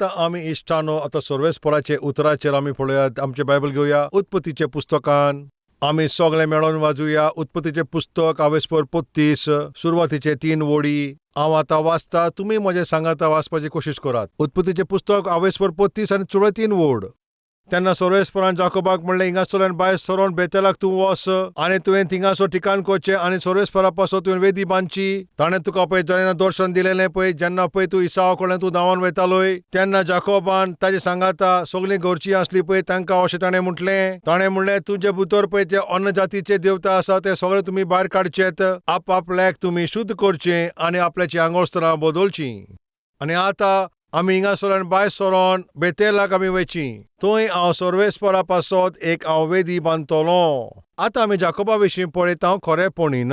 आतां आमी इश्टानो आतां सर्वेस्पराचे उतराचेर आमी पळोवया. आमचें बायबल घेवया, उत्पत्तीचें पुस्तकान आमी सगळे मेळोन वाजूया. उत्पत्तीचें पुस्तक आवेस्पर 35, सुरवातीचे 3 वडी हांव आतां वाचता, तुमी म्हजें सांगाता वाचपाची कोशिश करात. उत्पत्तीचें पुस्तक आवेस्पर 35 आनी चुडे 3 वड. तेन्ना सर्वेस्परान जाकोबाक म्हणलें, हिंगासरल्यान भायर सरोन बेतेलाक तूं वस आनी तुवें थिंगासर ठिकाण करचें आनी सर्वेस्परा पासत तुवें वेदी बांदची. ताणें तुका पळय जेन्ना दर्शन दिलेलें पळय, जेन्ना पळय तूं इसावा कडल्यान तूं धांवन वयतालोय, तेन्ना जाकोबान ताजे सांगाता सगळीं घरचीं आसली पळय तांकां अशें ताणें म्हटलें. ताणें म्हणलें, तुजे भितर पळय जे अन्य जातीचे देवता आसा ते सगळे तुमी भायर काडचेत, आपआपल्याक तुमी शुद्ध करचें आनी आपल्याची आंगोस्त्रां बदलचीं. आनी आतां आमी हिंगासरल्यान भायर सरोन बेतेलाक आमी वयचीं, थंय हांव सर्वेस्परा पासत एक हांव वेदी बांदतलो. आतां आमी जाकोबा विशीं पळयता. खरेपणीन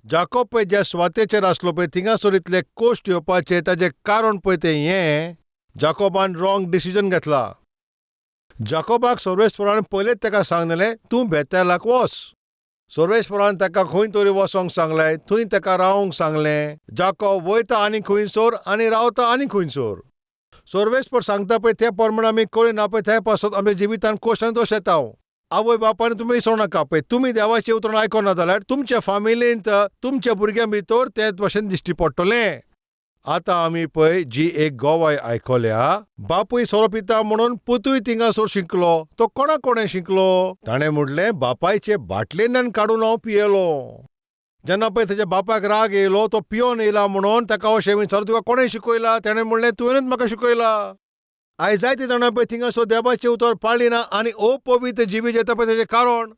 जाकोब पळय ज्या सुवातेचेर आसलो पळय थिंगासर इतले कश्ट येवपाचें ताजें कारण पळय तें हें, जाकोबान रॉंग डिसिजन घेतला. जाकोबाक सर्वेस्परान पयलेच ताका सांगलें, तूं बेतेलाक वच. सर्वेस्परान ताका खंय तरी वचोंक सांगलें, थंय ताका रावंक सांगलें. जाकोब वयता आनी खंयसर आनी रावता आनी खंयसर. सर्वेस्पर सांगता पळय ते प्रमाणे आमी करिना पळय, ते पासत आमच्या जिवितान कश्ट आनी दोश येता. आवय बापायन तुमी विसरूं नाका पळय, तुमी देवाचें उतरां आयकना जाल्यार तुमच्या फामिलींत तुमच्या भुरग्यां भितर ते भशेन दिश्टी पडटलें. आतां आमी पळय जी एक गवाय आयकल्या, बापूय सोरो पिता म्हणून पुतूय थिंगासर शिकलो. तो कोणा कोणें शिकलो? ताणें म्हणलें, बापायचे बाटलेंतल्यान काडून हांव पियेलो. जेन्ना पळय तेज्या बापायक राग येयलो, तो पियोन येयला म्हणून ताका अशें विचार, तुका कोणें शिकयला? ताणें म्हणलें, तुवेंनूच म्हाका शिकयला. आयज जायते जाणां पळय थिंगासर देवाचें उतर पाळिना आनी अपवित्र जिवीत येता पळय तेजें कारण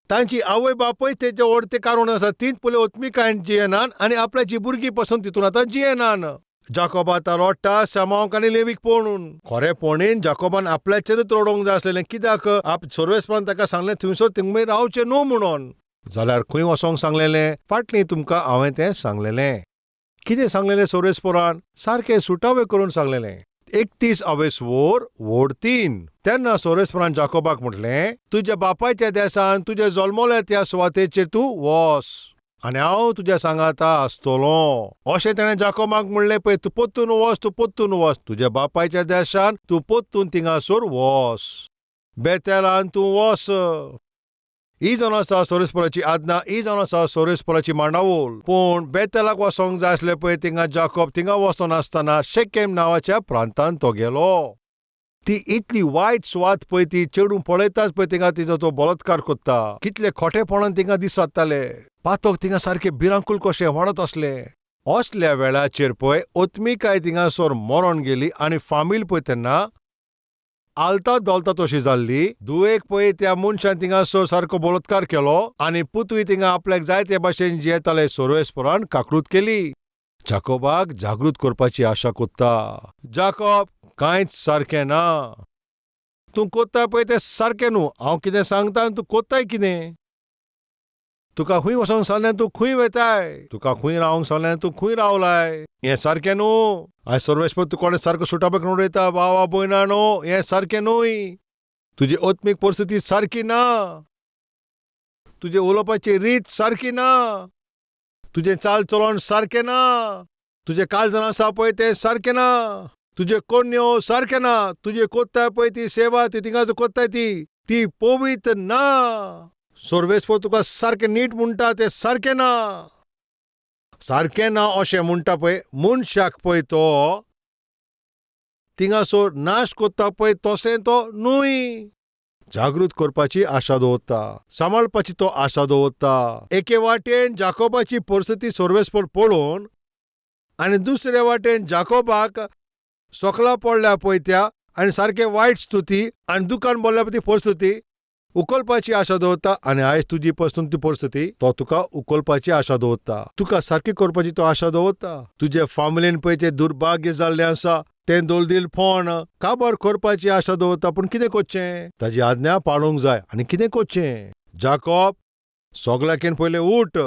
तांची आवय बापूय तेजे ओडते कारण आसा. तींच पयलीं ओत्मिकायेन जियेनान आनी आपल्याची भुरगीं पसून तितून आतां जियेनान. जाकोब आतां रडटा सामावक आनी लेवीक पळोवन. खरेपणीन जाकोबान आपल्याचेरूच रडोवंक जाय आसलेलें, कित्याक आप सर्वेस्परान ताका सांगलें थंयसर तुमी रावचें न्हू म्हणून. जाल्यार खंय वचोंक सांगलेलें? फाटलीं तुमकां हांवें तें सांगलेलें. कितें सांगलेलें सर्वेस्परान? सारकें सुटावें करून सांगलेलें. 31 अवेस्वोर वोड 3. तेन्ना सर्वेस्परान जाकोबाक म्हटलें, तुज्या बापायच्या देसान तुज्या जल्मल्या त्या सुवातेचेर तूं वस आनी हांव तुज्या सांगाता आसतलो. अशें ताणें जाकोबाक म्हणलें पळय, तूं पोत्तून वच, तूं पोत्तून वच, तुज्या बापायच्या देशान तूं पोत्तून थिंगासर वच, बेतेलान तूं वच. ही जावन आसा सर्वेस्पराची आज्ञा, ही जावन आसा सर्वेस्पराची मांडावळ. पूण बेतेलाक वचोंक जाय आसलें पळय थिंगा जाकोब थिंगा वचोन आसतना शेकेम नांवाच्या प्रांतान तो गेलो. ती इतली वायट सुवात पळय, ती चेडूं पळयताच पळय थिंगा तिजो तो बलात्कार कोत्ता. कितले खोटेपणान थिंगा दिसताले. पातक थिंगा सारकें भिरांकूळ कशें वाडत आसलें. असल्या वेळाचेर पळय ओत्मिकाय थिंगासर मरोन गेली आनी फामील पळय तेन्ना आलता दोलता तशी जाल्ली. धुवेक पळय त्या मनशान थिंगासर सारको बलात्कार केलो आनी पुतूय थिंगा आपल्याक जाय ते भाशेन जियेताले. सर्वेस्परान काकळूत केली. जाकोबाक जागृत करपाची आशा कोत्ता. जाकोब, कांयच सारकें ना, तूं कोत्ता पळय तें सारकें न्हू. हांव कितें सांगता आनी तूं कोत्ताय कितें? तुका खंय वचोंक सांगलें तूं खंय वेताय? तुका खंय रावंक सांगलें तूं खंय रावलाय? हें सारकें न्हू. आयज सर्वेस्पर तूं कोणें सारको सुटावे करून उडयता. भावा भयणानो, हें सारकें न्हय. तुजी आत्मीक परिस्थिती सारकी ना, तुजे उलोवपाची रीत सारकी ना, तुजें चाल चलोण सारकें ना, तुजें काळजान आसा पळय तें सारकें ना, तुजे कोण्यो सारकें ना, तुजे कोत्ताय पळय ती सेवा ती थिंगा कोत्ताय ती ती पवित्र ना. सर्वेस्पर तुका सारकें नीट म्हणटा तें सारकें ना. सारकें ना अशें म्हणटा पळय मनशाक पळय तो थिंगासर नाश कोत्ता पळय तशें तो न्हय. जागृत करपाची आशा दवरता, सांबाळपाची तो आशा दवरता. एके वाटेन जाकोबाची परिस्थिती सर्वेस्पर पळोवन आनी दुसरे वाटेन जाकोबाक सोकला पडल्या पळय त्या आनी सारकें वायट स्तुती आनी दुकान भरल्या पळय ती परिस्थिती उखलपाची आशा दवरता. आनी आयज तुजी पसून ती परिस्थिती तो तुका उखलपाची आशा दवरता, तुका सारकी करपाची तो आशा दवरता. तुजे फामिलीन पळय तें दुर्भाग्य जाल्लें आसा तें दोलदिलपण काबार करपाची आशा दवरता. पूण कितें करचें? ताजी आज्ञा पाळूंक जाय. आनी कितें करचें? जाकोब, सगळ्याकीन पयलें उठ,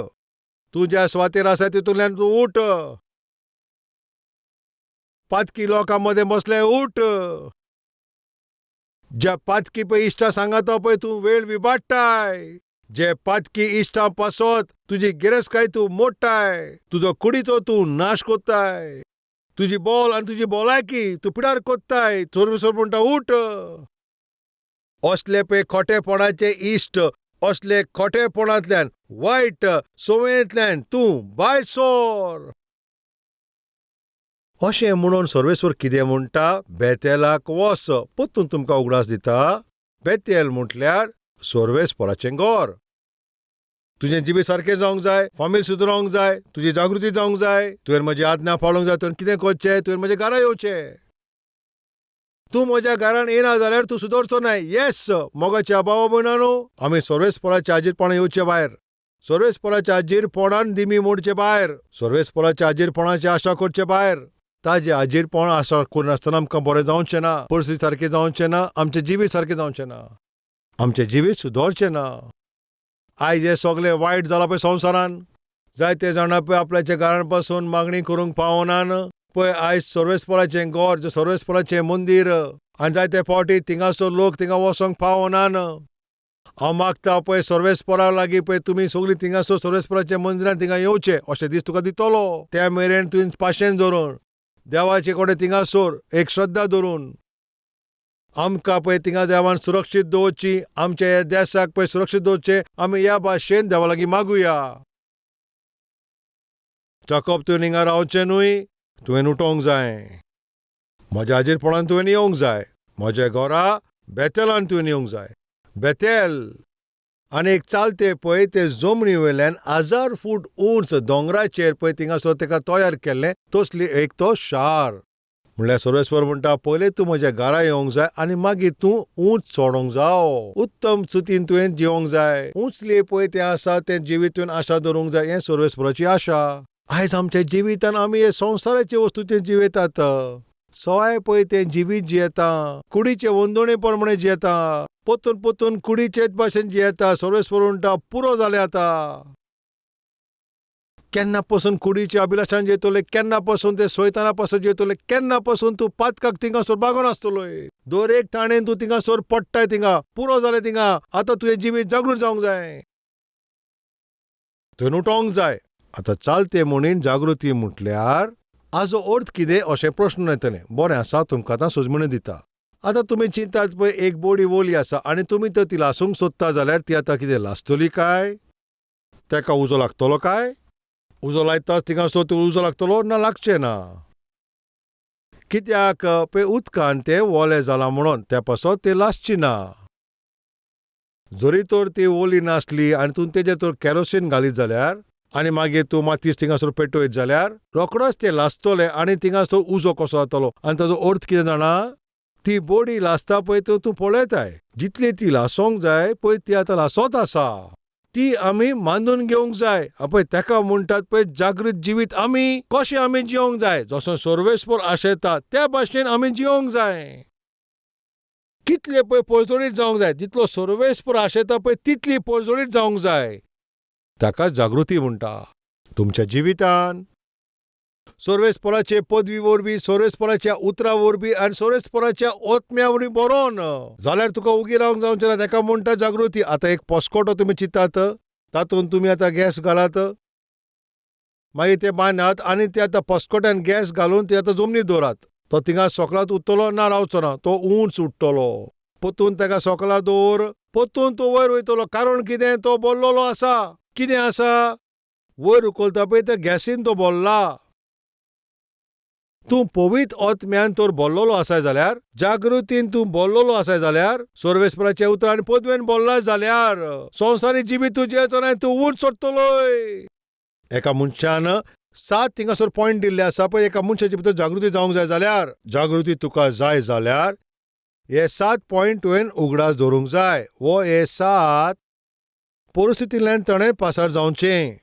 तूं ज्या सुवातेर आसा तितूंतल्यान तूं उठ. पातकी लोकां मदें बसले उठ. ज्या पातकी पळय इश्टा सांगाता पळय तूं वेळ विबाडटाय, जे पातकी इश्टां पासत तुजी गिरेस्तकाय तूं मोडटाय, तुजो कुडीचो तूं नाश कोत्ताय. तुजी बोल आनी तुजी भलायकी तूं पिडार कोत्ताय. चोरबिसोर म्हणटा उठ. असले पळय खोटेपणाचे इश्ट, असले खोटेपणांतल्यान वायट संवयेंतल्यान तूं भायर सोर. अशें म्हणून सर्वेस्पर कितें म्हणटा? बेतेलाक वच. परतून तुमकां उगडास दिता, बेतेल म्हटल्यार सर्वेस्पराचें घर. तुजें जिवीत सारकें जावंक जाय, फामील सुदरोंक जाय, तुजी जागृती जावंक जाय, तुवें म्हजी आज्ञा पाळूंक जाय. तुवें कितें करचें? तुवें म्हज्या घरा येवचें. तूं म्हज्या घरान येना जाल्यार तूं सुदरचो नाय. येस, मोगाच्या भावा भयणानो, आमी सर्वेस्पराच्या हाजीरपणान येवचे भायर, सर्वेस्पराच्या हाजीरपणान दिमी मोडचे भायर, सर्वेस्पराच्या हाजीरपणाची आशा करचे भायर. ताजें हाजीरपण आशा करिनासतना आमकां बरें जावचें ना, परिस्थिती सारकें जावचें ना, आमचें जिवीत सारकें जावचें ना, आमचें जिवीत सुदरचें ना. आयज हें सगळें वायट जालां पळय संवसारान. जायते जाणां पळय आपल्याच्या घरान पासून मागणी करूंक पावनान. पळय आयज सर्वेस्पराचें घर, सर्वेस्पराचें मंदीर, आनी जायते फावटी थिंगासर लोक थिंगा वचोंक पावनान. हांव मागता पळय सर्वेस्परा लागीं पळय तुमी सगळीं थिंगासर सर्वेस्पराच्या मंदिरान थिंगा येवचें अशें दीस तुका दितलो. त्या मेरेन तुवें पाशेन धरून देवाचे कडेन थिंगासर एक श्रद्धा धरून आमकां पळय थिंगा देवान सुरक्षीत दवरची, आमच्या ह्या देसाक पळय सुरक्षीत दवरचें. आमी ह्या भाशेन देवा लागीं मागुया. जाकोब, तुवें हिंगा रावचें न्हय, तुवें उठोवंक जाय. म्हज्या हाजीरपणान तुवें येवंक जाय. म्हज्या घरा बेतेलान तुवें येवंक जाय. बेतेल आनी एक चालते पळय ते जमनी वयल्यान 1000 फूट उंच दोंगराचेर पळय थिंगासर तेका तयार केल्लें तसली एक तो शार. म्हणल्यार सर्वेस्पर म्हणटा, पयलें तूं म्हज्या घरा येवंक जाय आनी मागीर तूं उंच चडोंक जाव. उत्तम चुतीन तुवें जिवोंक जाय. उंचले पळय तें आसा तें जिवीत तुवें आशा दवरूंक जाय. हें सर्वेस्पराची आशा. आयज आमच्या जिवितान आमी हे संवसाराचे वस्तूचेर जिवेतात. सवाय पळय तें जिवीत जियेता, कुडीचे वंदोणे प्रमाणे जियेता, पोतून पोतून कुडीचेच भाशेन जियेता. सर्वेस्पर म्हणटा पुरो जालें आतां. केन्ना पसून कुडीच्या अभिलाशान जेतले, केन्ना पसून ते सोयताना पासून जेतले, केन्ना पसून तूं पातकाक थिंगासर बागोन आसतलोय. दर एक ताणेन तूं थिंगासर पडटाय. थिंगा पुरो जालें थिंगा. आतां तुजें जिवीत जागृत जावंक जाय, थंय उठोवंक जाय. आतां चालते म्हणीन जागृती म्हटल्यार हाजो अर्थ कितें अशें प्रश्न येतलें. बरें आसा, तुमकां आतां सुचोवणी दिता. आतां तुमी चिंतात पळय एक बोडी वोली आसा आनी तुमी तर ती लासूंक सोदता जाल्यार ती आतां कितें लासतली काय? तेका उजो लागतलो काय? उजो लायताच थिंगासर तो उजो लागतलो ना? लागचें ना. कित्याक? पळय उदकान तें वोलें जालां म्हणून त्या पासत तें लासची ना. जरी तर ती ओली नासली आनी तूं तेजेर तर कॅरोसीन घालीत जाल्यार आनी मागीर तूं मातीस थिंगासर पेटयत जाल्यार रोखडोच तें लासतलें आनी थिंगासर उजो कसो जातलो. आनी ताजो अर्थ कितें जाणा? ती बोडी लासता पळय तूं पळयताय, जितली ती लासोंक जाय पळय ती आतां लासत आसा. ती आमी मानून घेवंक जाय. पळय तेका म्हणटात पळय जागृत जिवीत. आमी कशें आमी जिवंक जाय? जसो सर्वेस्पर आशेता त्या भाशेन आमी जिवंक जाय. कितले पळय पर्जळीत जावंक जाय, जितलो सर्वेस्पर आशेता पळय तितली पर्जळीत जावंक जाय. ताका जागृती म्हणटा. तुमच्या जिवितान सर्वेस्पराचे पदवी वरवीं, सर्वेस्पराच्या उतरां वरवीं आनी सर्वेस्पराच्या ओत्म्या वरवीं बरोवन जाल्यार तुका उगी रावंक जावचें ना. ताका म्हणटा जागृती. आतां एक पस्कोटो तुमी चिंतात, तातूंत तुमी आतां गॅस घालात, मागीर ते बांदात आनी ते आतां पस्कोट्यान गॅस घालून ते आतां जमनीर दवरात. तो थिंगा सोकलात उरतलो ना? रावचो ना, तो उंच उडटलो. परतून ताका सोकला दवर, परतून तो वयर वयतलो. कारण कितें? तो बोल्लोलो आसा. कितें आसा? वयर उखलता पळय त्या गॅसीन तो बोल्ला. तूं पवित्र आत्म्यान तर बोल्लोलो आसाय जाल्यार, जागृतीन तूं बोल्लोलो आसाय जाल्यार, सर्वेस्पराच्या उतरान आनी पदवेन बोल्ला जाल्यार संवसारी जिवीत तूं जियेतो नाय, तूं उंच चडटलोय. एका मनशान 7 थिंगासर पॉयंट दिल्ले आसा पळय. एका मनशाचे भितर जागृती जावंक जाय जाल्यार, जागृती तुका जाय जाल्यार हे 7 पॉयंट तुवें उगडास दवरूंक जाय. वो हे 7 परिस्थितींतल्यान ताणें पासार जावचें.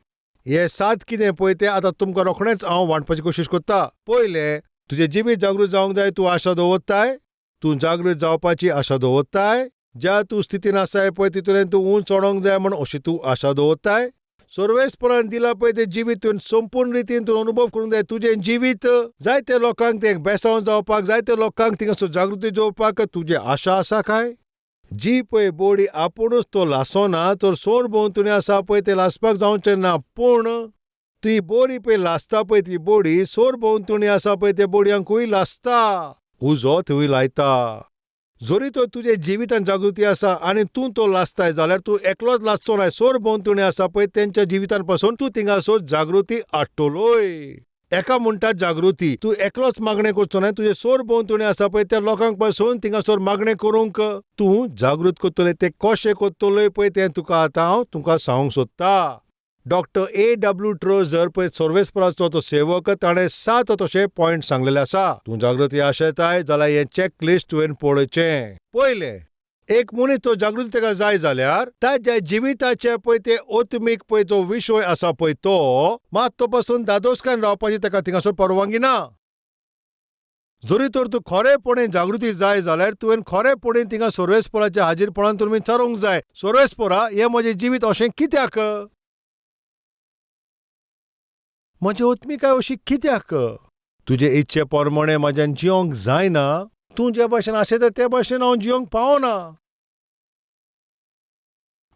हे 7 कितें पळय तें आतां तुमकां रोखडेंच हांव वांटपाची कोशिश करता. पयलें, तुजें जिवीत जागृत जावंक जाय. तूं आशा दवरताय, तूं जागृत जावपाची आशा दवरताय. ज्या तूं स्थितीन आसाय पळय तितूंतल्यान तूं उंच चडोंक जाय म्हण अशी तूं आशा दवरताय. सर्वेस्परान दिला पळय तें जिवीत तुवें संपूर्ण रितीन तूं अनुभव करूंक जाय. तुजें जिवीत जायते लोकांक तें बेसांव जावपाक, जायते लोकांक थिंगासर जागृती जावपाक तुजी आशा आसा काय? जी पळय बोडी आपुणूच तो लासोना तर सोर भोंवतणी आसा पळय तें लासपाक जावचें ना. पूण ती बोरी पळय लासता पळय ती बोडी सोरभोंवतणी आसा पळय ते बोडयांकूय लासता, उजो थंय लायता. जरी तर तुजे जिवितान जागृती आसा आनी तूं तो लासताय जाल्यार तूं एकलोच लासचो नाय, सोरभोंवतणी आसा पळय तेंच्या जिवितान पासून तूं थिंगासर जागृती हाडटलोय. एका म्हणटा जागृती, तूं एकलोच मागणें करचो नाय, तुजे सोरभोंवतणी आसा पळय त्या लोकांक पासून थिंगासर मागणें करूंक तूं जागृत करतलोय. तें कशें करतलोय पळय तें तुका आतां हांव तुमकां सांगूंक सोदता. Doctor A.W. Tozer पळय सर्वेस्पराचो तो सेवक, ताणें 7 तशे पॉयंट सांगलेले आसा. तूं जागृती आशेताय जाल्यार हें चॅक लिस्ट तुवें पळोवचें. पयलें, एक मनीस तो जागृती ताका जाय जाल्यार ताज्या जिविताचे पळय ते ओत्मीक पळय जो विशय आसा पळय तो मात तो पासून दादोसकान रावपाची ताका थिंगासर परवानगी ना. जरी तर तूं खरेपणी जागृती जाय जाल्यार तुवें खरेपणी थिंगा सर्वेस्पराच्या हाजीरपणान तुमी विचारूंक जाय, सर्वेस्परा हें म्हजें जिवीत अशें कित्याक, म्हजी ओत्मिकाय अशी कित्याक, तुजे इच्छे प्रमाणे म्हज्यान जिवंक जायना, तूं जे भाशेन आशेता ते भाशेन हांव जिवंक पावना,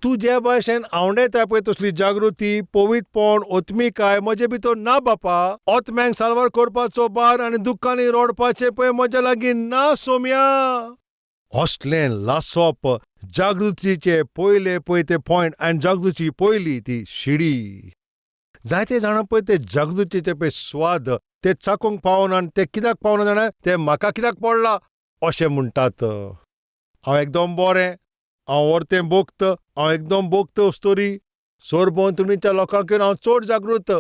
तूं जे भाशेन आंवडेता पळय तसली जागृती, पवित्रपण, ओत्मिकाय म्हजे भितर ना बापा. ओत्म्यांक साल्वार करपाचो भार आनी दुख्खांनी रडपाचें पळय म्हज्या लागीं ना सोम्या. असलें लासप जागृतीचे पयले पळय ते पॉयंट आनी जागृतीची पयली ती शिडी. जायते जाणां पळय ते जागृतीचे पळय स्वाद ते चाकूंक पावना आनी ते कित्याक पावना जाणा, ते म्हाका कित्याक पडला अशें म्हणटात. हांव एकदम बरें, हांव वर्तें भोक्त, हांव एकदम भोक्त अस्तोरी, सोरभोंवतणीच्या लोकांकेन हांव चड जागृत.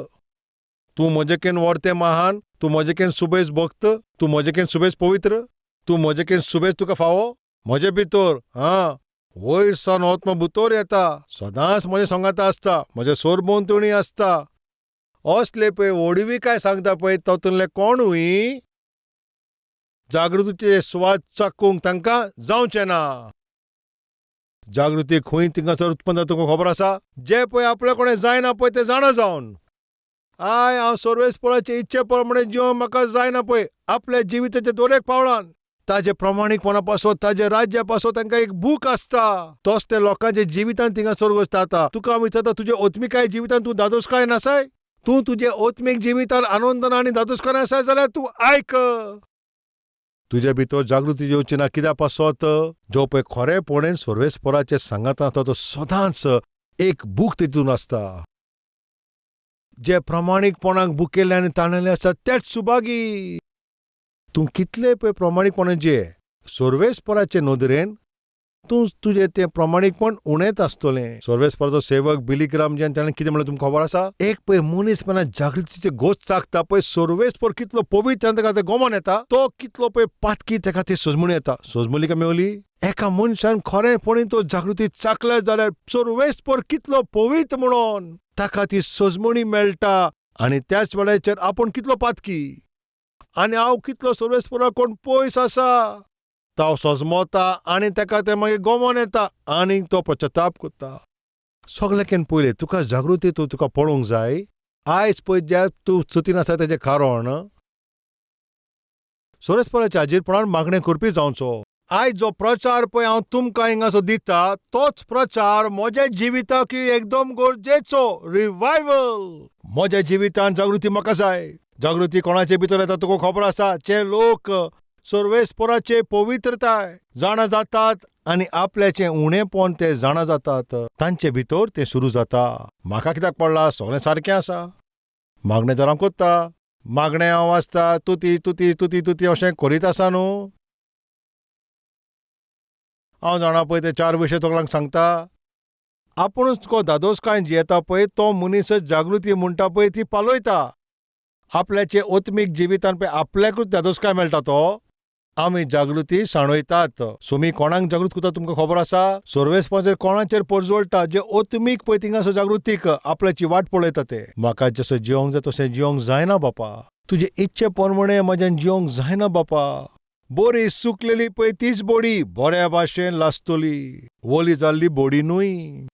तूं म्हजेकेन वर्तें महान, तूं म्हजेकेन सुबेज भक्त, तूं म्हजेकेन सुबेज पवित्र, तूं म्हजेकेन सुबेज तुका फावो. म्हजे भितर आं वयर सावन आत्मा भितर येता, सदांच म्हजे संगाता आसता, म्हजे सोरभोंवतणी आसता. असले पळय व्हडविकाय सांगता पळय तातूंतले कोणूय जागृतीचे स्वाद चाकूंक तांकां जावचें ना. जागृती खंय थिंगासर उत्पन्न जाता तुका खबर आसा? जे पळय आपल्या कोणें जायना पळय तें जाणा जावन I हांव सर्वेस्पराचे इच्छे प्रमाणे जिवन म्हाका जायना पळय, आपल्या जिविताच्या दरेक पावलान ताजे प्रमाणीकपणा पासत, ताजे राज्या पासत तांकां एक भूक आसता. तोच ते लोकांच्या जिवितान थिंगासर जाता. तुका हांव विचारता, तुजे ओत्मिकाय जिवितान तूं दादोसकाय नासाय? तूं तुजे ओत्मीक जिवितान आनंदान आनी दादोसकाय आसाय जाल्यार तूं आयक. तुजे भितर जागृती येवची ना कित्या पासत? जो पळय खरेपणेन सर्वेस्पराचे सांगात आसता तो सदांच एक भूक तितून आसता. जे प्रमाणीकपणाक भुकेल्ले आनी ताणेले आसा तेच सुभागी. तूं कितले पळय प्रमाणीकपणान जिये, सर्वेस्पराचे नदरेन तूं तुजें तें प्रमाणीकपण उणेंच आसतलें. सर्वेस्पराचो सेवक बिली ग्राम जेन ताणें कितें म्हणलें तुमकां खबर आसा? एक पळय मनीस पळय जागृतीचे गोत चाकता पळय सर्वेस्पर कितलो पवित्र ताका तें गोमोन येता, तो कितलो पळय पातकी ताका ती सजमणी येता. सजमली काय मेवली? एका मनशान खरेपणी तो जागृती चाकले जाल्यार सर्वेस्पर कितलो पवित्र म्हणून ताका ती सजमणी मेळटा आनी त्याच वेळाचेर आपूण कितलो पातकी आनी हांव कितलो सर्वेस्परा कोण पयस आसा तो सजमता आनी ताका तें मागीर गोमोन येता आनी तो पश्चाताप करता. सगल्याकेन पयलें तुका जागृती तूं तुका पळोवंक जाय. आयज पळय ज्या तूं चुतीन आसा तेजें कारण सर्वेस्पराच्या हाजीरपणान मागणें करपी जावचो. आयज जो प्रचार पळय हांव तुमकां हिंगासो दिता तोच प्रचार म्हज्या जिविताक एकदम गरजेचो. रिवायवल म्हज्या जिवितान जागृती म्हाका जाय. जागृती कोणाचे भितर येता तुका खबर आसा? जे लोक सर्वेस्पराचे पवित्रताय जाणा जातात आनी आपल्याचें उणेपण ते जाणा जातात तांचे भितर तें सुरू जाता. म्हाका कित्याक पडला? सगळें सारकें आसा. मागणें तर हांव कोत्ता, मागणें हांव वाचता, तुती तुती तुती तुती अशें करीत आसा न्हू. हांव जाणा पळय ते 4 विशय सगळ्यांक सांगता. आपुणूच को दादोसकाय जियेता पळय तो मनीस जागृती म्हणटा पळय ती पालयता. आपल्याचे ओत्मीक जिवितान पळय आपल्याकूच दादोसकाय मेळटा तो. आमी जागृती सांडयतात. सोमी कोणाक जागृत करता तुमकां खबर आसा? सर्वेस्पराचेर कोणाचेर परजळटा जे ओत्मीक पळय थिंगासर जागृतीक आपल्याची वाट पळयता ते. म्हाका जसो जिवंक जाय तशें जिवंक जायना बापा, तुजे इच्छे प्रमाणे म्हज्यान जिवंक जायना बापा. बरी सुकलेली पळय तीच बोडी बऱ्या भाशेन लासतली, वली जाल्ली बोडी न्हय.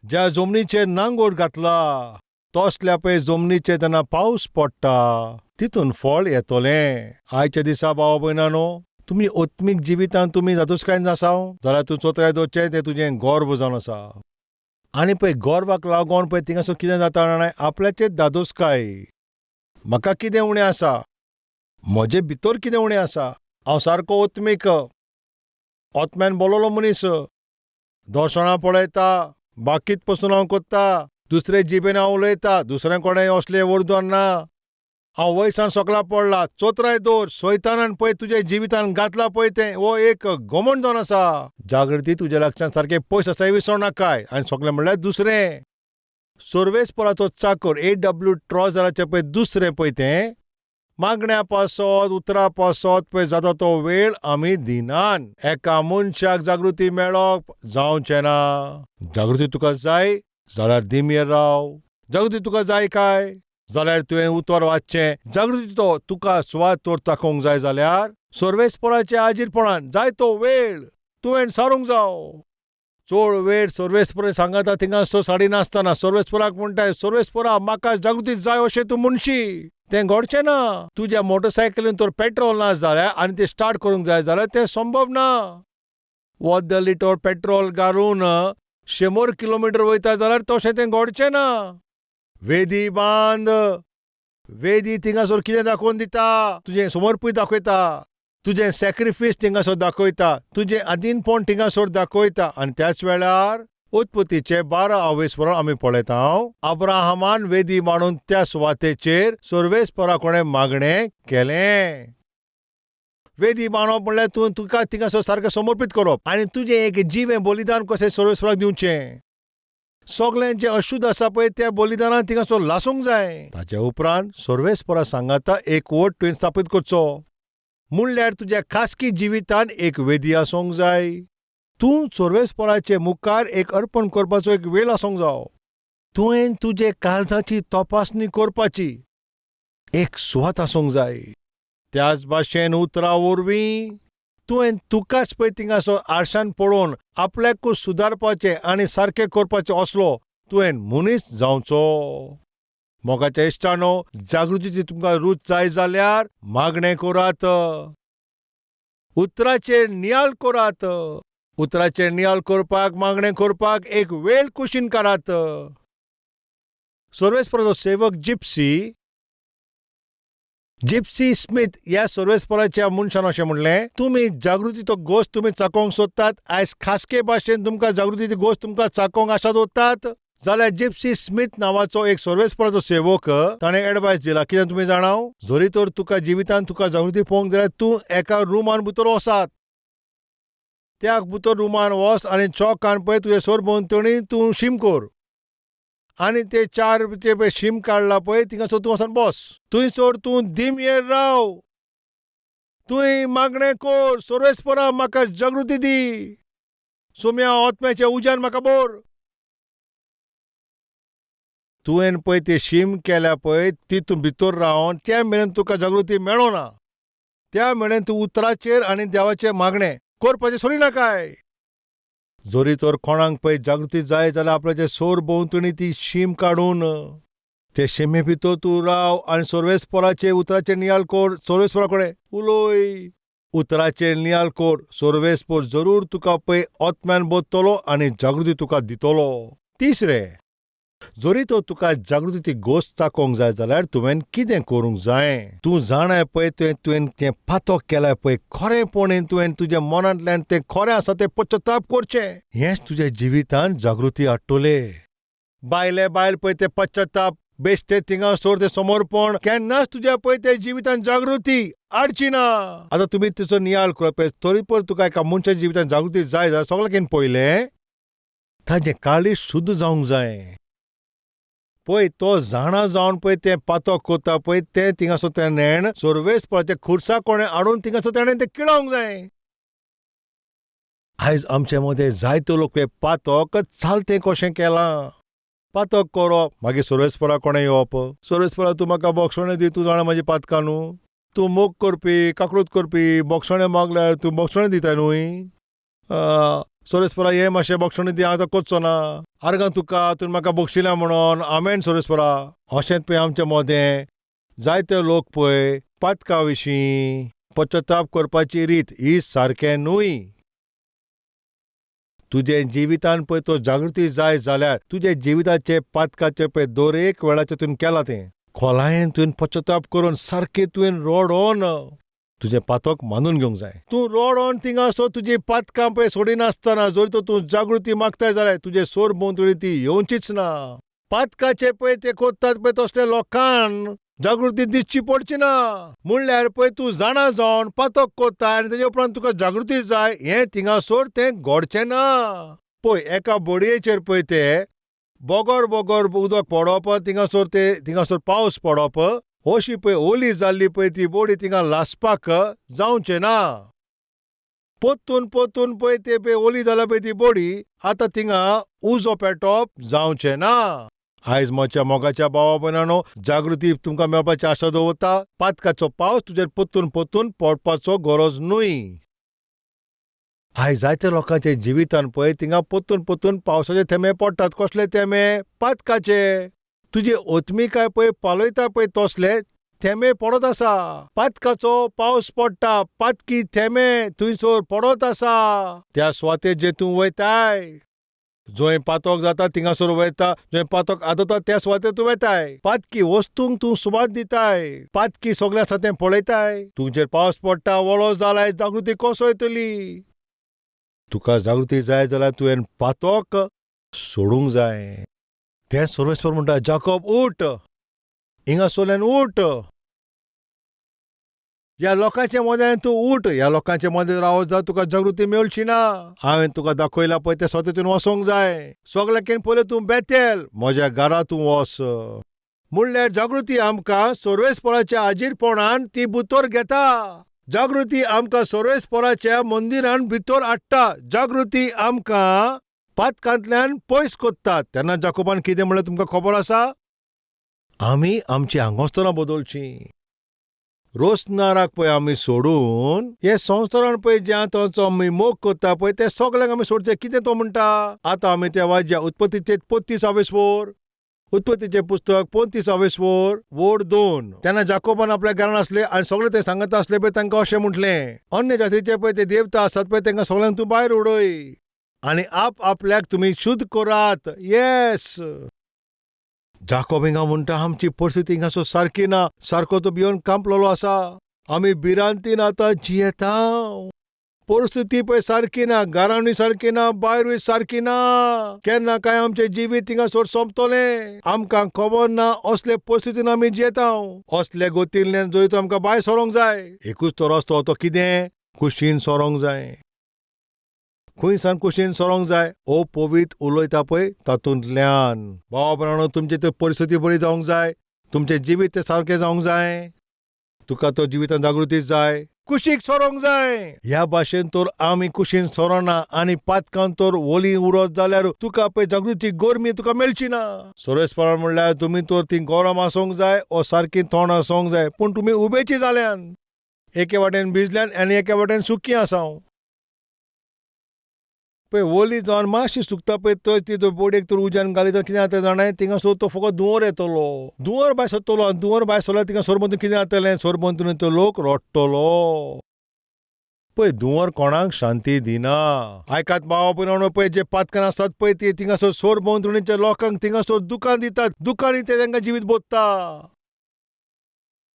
ज्या जमनीचेर नांगोर घातला तसल्या पळय जमनीचेर तेन्ना पावस पडटा तितून फळ येतलें. आयच्या दिसा भावा भयणानो, तुमी ओत्मीक जिवितान तुमी दादोसकायेन आसाव जाल्यार तूं चोत्राय दवरचें तें तुजें गर्व जावन आसा. आनी पळय गोरवाक लागून पळय थिंगासर कितें जाता जाणा, आपल्याचेच दादोसकाय. म्हाका कितें उणें आसा, म्हजे भितर कितें उणें आसा, हांव सारको ओत्मीक, ओत्म्यान बोलोलो मनीस, दर्शनां पळयता, बाकीत पसून हांव कोत्ता, दुसरे जिबेन हांव उलयता, दुसऱ्या कोणें असलें वरदोन ना, हांव वयसान सोकला पडला, चोत्राय दवर, सैतानान पळय तुज्या जिवितान घातला पळय तें, हो एक घमंड जावन आसा. जागृती तुज्या लागच्यान सारकें पयस आसा हें विसर नाकाय. आनी सगळें म्हणल्यार दुसरें सर्वेस्पराचो चाकर ए डब्ल्यू ट्रॉजराचें पळय दुसरें पळय तें मागण्या पासत उतरां पासत पळय जाता तो वेळ आमी दिनान. एका मनशाक जागृती मेळप जावचें ना. जागृती तुका जाय जाल्यार दिमयेर राव. जागृती तुका जाय काय जाल्यार तुवें उतर वाचचें. जागृती तो तुका सुवात तर दाखोवंक जाय जाल्यार सर्वेस्पराच्या आजीरपणान जाय तो वेळ तुवें सारूंक जाव. चड वेळ सर्वेस्परा सांगाता थिंगासर साडी नासतना सर्वेस्पराक म्हणटाय, सर्वेस्परा म्हाका जागृती जाय अशें तूं म्हणशी, तें घडचें ना. तुज्या मोटरसायकलीन तर पेट्रोल ना जाल्यार आनी तें स्टार्ट करूंक जाय जाल्यार तें संभव ना. अर्द लिटर पेट्रोल घालून 100 किलोमिटर वयता जाल्यार तशें तें घडचें ना. वेदी बांद, वेदी थिंगासर कितें दाखोवन दिता, तुजें समर्पण दाखयता, तुजें सॅक्रिफीस थिंगासर दाखयता, तुजें अधीनपण थिंगासर दाखयता. आनी त्याच वेळार उत्पत्तीचे 12 आवेसपरान आमी पळयता, अब्राहमान वेदी मांडून त्या सुवातेचेर सर्वेस्परा कोणें मागणें केलें. वेदी बांदप म्हणल्यार तूं तुका थिंगासर सारकें समर्पीत करप आनी तुजें एक जिवें बलिदान कशें सर्वेस्पराक दिवचें. सगळें जें अशुद्ध आसा पळय त्या बलिदानान थिंगासर लासूंक जाय. ताच्या उपरांत सर्वेस्परा सांगाता एक वट तुवें स्थापीत करचो, म्हणल्यार तुज्या खासगी जिवितान एक वेदी आसूंक जाय. तूं सर्वेस्पराचे मुखार एक अर्पण करपाचो एक वेळ आसूंक जाव. तुवें तुजे काळजाची तपासणी करपाची एक सुवात आसूंक जाय. त्याच भाशेन उतरां वरवीं तुवें तुकाच पळय थिंगासर आरशान पळोवन आपल्याकूच सुदारपाचें आनी सारकें करपाचें असलो तुवें मनीस जावचो. मोगाच्या इश्टानो, जागृतीची तुमकां रूच जाय जाल्यार मागणें करात, उतराचेर नियाळ करात. उतराचेर नियाळ करपाक, मागणें करपाक एक वेळ कुशीन काडात. सर्वेस्पराचो सेवक जिप्सी जिप्सी स्मिथ ह्या सर्वेस्पराच्या मनशान अशें म्हणलें, तुमी जागृतीचो गोश्ट तुमी चाकोवंक सोदतात, आयज खासके भाशेन तुमकां जागृतीची गोश्ट तुमकां चाकोवंक आशा दवरतात जाल्यार जिप्सी स्मिथ नांवाचो एक सर्वेस्पराचो सेवक ताणें एडवायस दिला, कितें तुमी जाणाव, जरी तर तुका जिवितांत तुका जागृती पळोवंक जाल्यार तूं एका रुमान भितर वसात, त्या भितर रुमान वच आनी चॉकान पळय तुजे सरभोंवतणी तूं शीम कर आनी ते चार ते पळय शीम काडला पळय थिंगासर तूं वचोन बस, थंयसर तूं दिमयेर राव, तुवें मागणें कर, सर्वेस्परा म्हाका जागृती दी, सोम्या आत्म्याच्या उज्यान म्हाका भर. तुवें पळय ते शीम केल्या पळय तितून भितर रावन त्या मेरेन तुका जागृती मेळना, त्या मेरेन तूं उतराचेर आनी देवाचें मागणें करपाचें सोडी नाकाय. जरी तर कोणाक पळय जागृती जाय जाल्यार आपल्याचे सोर भोंवतणी ती शीम काडून ते शिमे भितर तूं राव आनी सर्वेस्पराचे उतराचेर नियाळ कर, सर्वेस्परा कडेन उलय, उतराचेर नियाळ कर, सर्वेस्पर जरूर तुका पळय आत्म्यान बदतलो आनी जागृती तुका दितलो. तिसरें, जरी तर तुका जागृती गोश्ट दाखोवंक जाय जाल्यार तुवें कितें करूंक जाय, तूं जाणाय पळय तें तुवें तें पातक केलां पळय, खरेंपणीन तुवें तुज्या मनांतल्यान तें खरें आसा तें पश्चाताप करचें, हेंच तुज्या जिवितांत जागृती हाडटले. बायले बायल पळय तें पश्चाताप बेश्टे थिंगासर तें समर्पण केन्नाच तुज्या पळय ते जिवितांत जागृती हाडची ना. आतां तुमी तिचो नियाळ करप पळय, तरी पळय तुका एका मनशाच्या जिवितांत जागृती जाय जाल्यार सगळ्याकीन पयलें ताजें काळीज शुद्ध जावंक जाय. पळय तो जाणा जावन पळय तें पातक करता पळय तें थिंगासर तेणें सर्वेस्पराच्या खुर्सा कोणें हाडून थिंगासर तेणें तें किळोवंक जाय. आयज आमचे मदें जायते लोक पळय पातक चालतें कशें केलां, पातक करप मागीर सर्वेस्परा कोणें येवप, सर्वेस्परा तूं म्हाका बोगसणें दी, तूं जाणा म्हाजी पातकां न्हू, तूं मोग करपी काकळूत करपी, बोगसणें मागल्यार तूं बोगसणें दिता न्हय, सर्वेस्परा हें मातशें बोगसणें दी, आतां करचो ना, आर्गां तुका तुवें म्हाका बक्षिल्या म्हणून, आमेन सर्वेस्परा. अशेंच पळय आमचे मदें जायते लोक पळय पातका विशीं पश्चाताप करपाची रीत ही सारकें न्हय. तुजें जिवितान पळय तो जागृती जाय जाल्यार तुजे जिविताचे पातकाचे पळय दर एक वेळाचें तुवें केलां तें खोलायेन तुवें पश्चाताप करून सारकें तुवें रडोन तुजें पातक मानून घेवंक जाय. तूं रडोन थिंगासर तुजी पातकां पळय सोडिनासतना जर तर तूं जागृती मागताय जाल्यार तुजे सोर भोंवतणी ती येवचीच ना. पातकाचे पळय ते कोत्तात पळय तसले लोकांक जागृती दिसची पडची ना. म्हणल्यार पळय तूं जाणा जावन पातक कोत्ता आनी तेजे उपरांत तुका जागृती जाय हें थिंगासर तें घडचें ना. पळय एका बोडयेचेर पळय ते बोगोर बोगोर उदक पडप, थिंगासर ते थिंगासर पावस पडप, अशी पळय ओली जाल्ली पळय ती बोडी थिंगा लासपाक जावचें ना. पोत्तून पोत्तून पळय ते पळय ओली जाल्या पळय ती बोडी आतां थिंगा उजो पेटोवप जावचें ना. आयज म्हज्या मोगाच्या भावा भयणांनो, जागृती तुमकां मेळपाची आशा दवरता. पातकाचो पावस तुजेर पोत्तून पोत्तून पडपाचो गरज न्हय. आयज जायत्या लोकांच्या जिवितान पळय थिंगा पोत्तून पोत्तून पावसाचे थेंबे पडटात. कसले थेंबे? पातकाचे. तुजी ओतमिकाय पळय पालयता पळय तसले थेंबे पडत आसा. पातकाचो पावस पडटा, पातकी थेंबे थंयसर पडत आसा. त्या सुवातेर जे तूं वयताय जंय पातक जाता थिंगासर वयता, जंय पातक आदता त्या सुवातेर तूं वेताय. पातकी वस्तूंक तूं सुवात दिताय, पातकी सगळें आसा तें पळयताय. तुजेर पावस पडटा, वळो जालाय, जागृती कसो येतली? तुका जागृती जाय जाल्यार तुवें पातक सोडूंक जाय. तें सर्वेस्पर म्हणटा, जाकोब उठ, हिंगासरल्यान उठ, ह्या लोकांचे मदें तूं उठ, ह्या लोकांचे मदें रावत जाल्यार तुका जागृती मेळची ना. हांवें तुका दाखयला पळय ते स्वतेतून वचोंक जाय. सगळ्याकीन पयलें तूं बेतेल म्हज्या घरा तूं वच. म्हणल्यार जागृती आमकां सर्वेस्पराच्या हाजीरपणान ती भितर घेता. जागृती आमकां सर्वेस्पराच्या मंदिरान भितर हाडटा. जागृती आमकां पातकांतल्यान पयस कोत्ता. तेन्ना जाकोबान कितें म्हणलें तुमकां खबर आसा? आमी आमची आंगोस्तरां बदलचीं. रोसनाराक पळय आमी सोडून हे संवसारान पळय ज्या तांचो आमी मोग कोत्ता पळय ते सगल्यांक आमी सोडचें. कितें तो म्हणटा? आतां आमी त्या वाज्या उत्पत्तीचे 35 वोर, उत्पत्तीचें पुस्तक 35 वोर वोर 2. तेन्ना जाकोबान आपल्या घरान आसले आनी सगळे ते सांगत आसले पळय तांकां अशें म्हटलें, अन्य जातीचे पळय ते देवता आसात पळय तांकां सगळ्यांक तूं भायर उडय आनी आप आपल्याक तुमी शुद्ध करात. येस, जाकोब हिंगा म्हणटा आमची परिस्थिती हिंगासो सारकी ना, सारको तो भियोन कांपलेलो आसा, आमी भिरांतीन आतां जियेता. परिस्थिती पळय सारकी ना, घरानूय सारकी ना, भायरूय सारकी ना. केन्ना काय आमचें जिवीत थिंगासर सोंपतलें आमकां खबर ना. असले परिस्थितीन आमी जियेता. असले गतींतल्यान जरी तो आमकां भायर सरोंक जाय, एकूच तो रस्तो, तो कितें? कुशीन सरोंक जाय. खंयसान कुशीन सरोंक जाय? ओ पवित्र उलयता पळय तातूंतल्यान. भावा भयणांनो, तुमची तर परिस्थिती बरी जावंक जाय, तुमचें जिवीत तें सारकें जावंक जाय, तुका तो जिवितान जागृती जाय, कुशीक सरोंक जाय. ह्या भाशेन तर आमी कुशीन सरोना आनी पातकान तर ओली उरत जाल्यार तुका पळय जागृती गरमी तुका मेळची ना. सर्वेस्परान म्हणल्यार तुमी तर ती गरम आसूंक जाय ओ सारकी थंड आसूंक जाय, पूण तुमी उबेची जाल्यान, एके वाटेन भिजल्यान आनी एके वाटेन सुकी आसा. पळय ओली जावन मातशी सुकता पळय थंय ती बोडयेक तर उज्यान घाली तर कितें जाता जाणाय? थिंगासर तो फकत धुंवर येतलो, धुंवर भायर सरतलो आनी धुंवर भायर सरल्यार थिंगा सोरबंतून कितें जातलें? सोरबंतून तो लोक रडटलो. पळय धुंवर कोणाक शांती दिना. आयकात भावा भयणांनो, पळय जे पातकां आसतात पळय ती थिंगासर सोरभोंवतणीच्या लोकांक थिंगासर दुकान दितात, दुकानी ते तांकां जिवीत बोत्ता,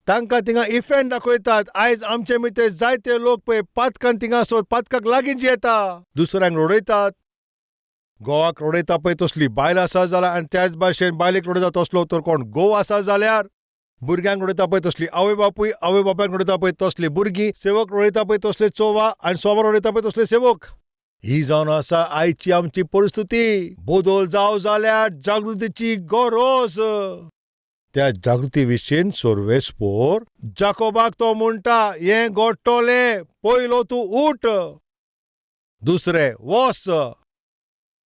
तांकां थिंगा इफेंट दाखयतात. आयज आमचे भितर जायते लोक पळय पातकान थिंगासर पातकाक लागीं जियेता, दुसऱ्यांक रडयतात, घोवाक रडयता पळय तसली बायल आसा जाल्यार, आनी त्याच भाशेन बायलेक रडयता तसलो तर कोण घोव आसा जाल्यार, भुरग्यांक रडयता पळय तसली आवय बापूय, आवय बापायक रडयता पळय तसली भुरगीं, सेवक रडयता पळय तसले चोवा आनी सोवा रडयता पळय तसले सेवक. ही जावन आसा आयची आमची परिस्थिती. बदल जावं जाल्यार जागृतीची गरज. त्या जागृती विशीं सर्वेस्पोर जाकोबाक तो म्हणटा, हें घडटलें, पयलो तूं उठ, दुसरें वच,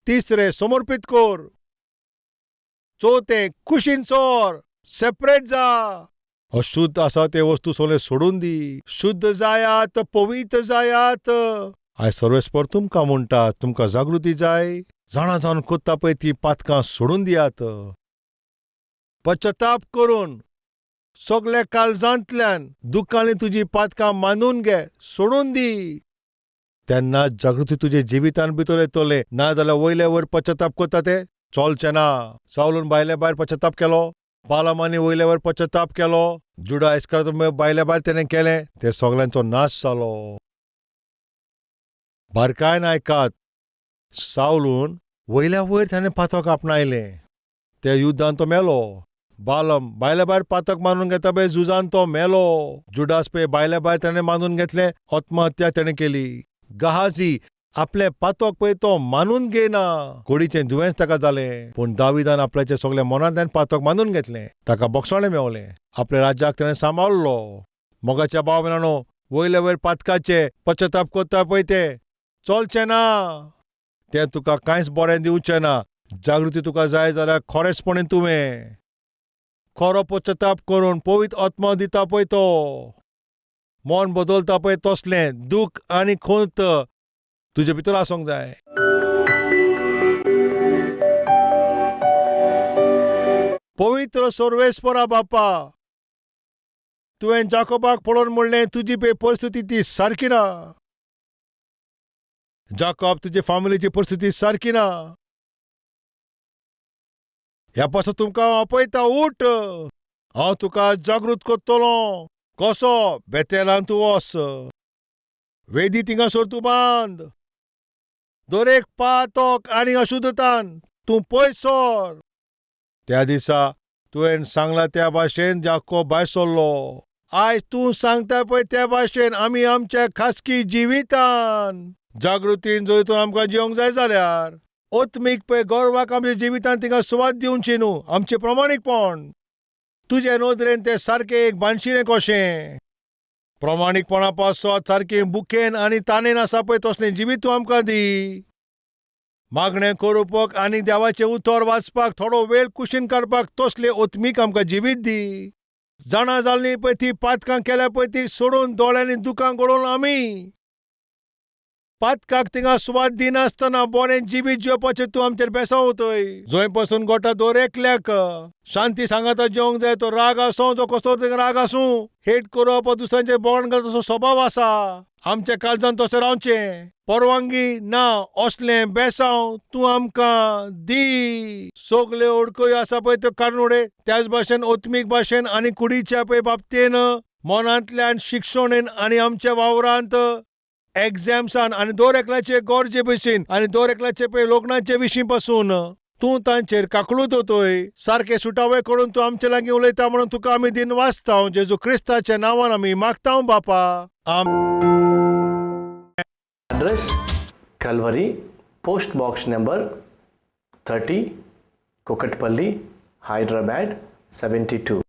तिसरें समर्पीत कर, चवथें कुशीन सर, सेपरेट जा. अशुद्ध आसा ते वस्तू सगळे सोडून दी, शुद्ध जायात, पवित्र जायात. आयज सर्वेस्पर तुमकां म्हणटा, तुमकां जागृती जाय, जाणा जावन कोत्ता पळय ती पातकां सोडून दियात, पश्चाताप करून सगल्या काळजांतल्यान दुखांनी तुजी पातकां मानून घे, सोडून दी. तेन्ना जागृती तुजे जिवितान भितर येतले. ना जाल्यार वयले वयर पश्चाताप करता ते चलचें ना. सावलून भायले भायर पश्चाताप केलो, बालामानी वयले वयर पश्चाताप केलो, जुडा इस्कारियोत भायले भायर तेणें केलें, ते सगल्यांचो नाश जालो. बारकायन आयकात, सावलून वयल्या वयर ताणें पातक आपणायलें, त्या युद्धान तो मेलो. बालम भायल्या भायर पातक मानून घेता पळय, झुजान तो मेलो. जुडास पळय भायल्या भायर ताणें मानून घेतलें, आत्महत्या ताणें केली. गहाजी आपलें पातक पळय तो मानून घेयना, कोडीचें दुयेंस ताका जालें. पूण दाविदान आपल्याचें सगळें मनांतल्यान पातक मानून घेतलें, ताका बक्षाणें मेवलें, आपल्या राज्याक ताणें सांबाळ्ळो. मोगाच्या भाव भयणांनो, वयले वयर पातकाचे पश्चाताप करता पळय तें चलचें ना, तें तुका कांयच बरें दिवचें ना. जागृती तुका जाय जाल्यार खरेंचपणी तुवें खरो पश्चाताप करून पवित्र आत्मा दिता पळय तो, मन बदलता पळय तसलें दूख आनी खंत तुजे भितर आसूंक जाय. पवित्र सर्वेस्परा बापा, तुवें जाकोबाक पळोवन म्हणलें तुजी पळय परिस्थिती ती सारकी ना. जाकोब, तुजे फामिलीची परिस्थिती सारकी ना, ह्या पासून तुमकां हांव आपयता, उठ, हांव तुका जागृत करतलो. कसो? बेतेलान तूं वच, वेदी थिंगासर तूं बांद, दरेक पातक आनी अशुद्धतान तूं पयस सर. त्या दिसा तुवें सांगलां त्या भाशेन जाकोब भायर सरलो. आयज तूं सांगता पळय त्या भाशेन आमी आमच्या खासगी जिवितान जागृतीन जर तूं आमकां जिवंक जाय जाल्यार आत्मीक पळय गर्वाक आमच्या जिवितान तिंगा सुवात दिवची न्हू. आमचें प्रमाणीकपण तुजे नदरेन तें सारकें एक बानशिरें कशें, प्रमाणीकपणा पासत सारकें बुकेन आनी ताणेन आसा पळय तसलें जिवीत तूं आमकां दी. मागणें करुपाक आनी देवाचें उतर वाचपाक थोडो वेळ कुशीन काडपाक तसलें आत्मीक आमकां जिवीत दी. जाणा जाल्लीं पळय ती पातकां केल्या पळय ती सोडून दोळ्यांनी दुकां गळोवन आमी पातकाक थिंगा सुवात दिनासतना बरें जिवीत जिवपाचें तूं आमचेर बेसांव वतय. जंय पसून गोटा दर एकल्याक शांती सांगाता जेवंक जाय, तो राग आसूं, तो कसलो थिंगा राग आसूं, हेट करप, दुसऱ्यांचेर बोवाळ घालप तसो स्वभाव आसा, आमच्या काळजान तशें रावचें परवानगी ना असलें बेसांव तूं आमकां दी. सगल्यो अडकळ्यो आसा पळय त्यो काडून उडय. त्याच भाशेन आत्मीक भाशेन आनी कुडीच्या पळय बाबतीन मनांतल्यान शिक्षणेन आनी आमच्या वावरांत एग्जाम्सान आनी दर एकल्याचे गरजे भशेन आनी दर एकल्याचे पळय लग्नाचे विशीं पासून तूं तांचेर काकळूत वतय. सारकें सुटावे करून तूं आमचे लागीं उलयता म्हणून तुका आमी दिन वाचता. जेजू क्रिस्ताच्या नांवान आमी मागता बापा. Address Calvary, post box number 30, Kukatpally, Hyderabad 72.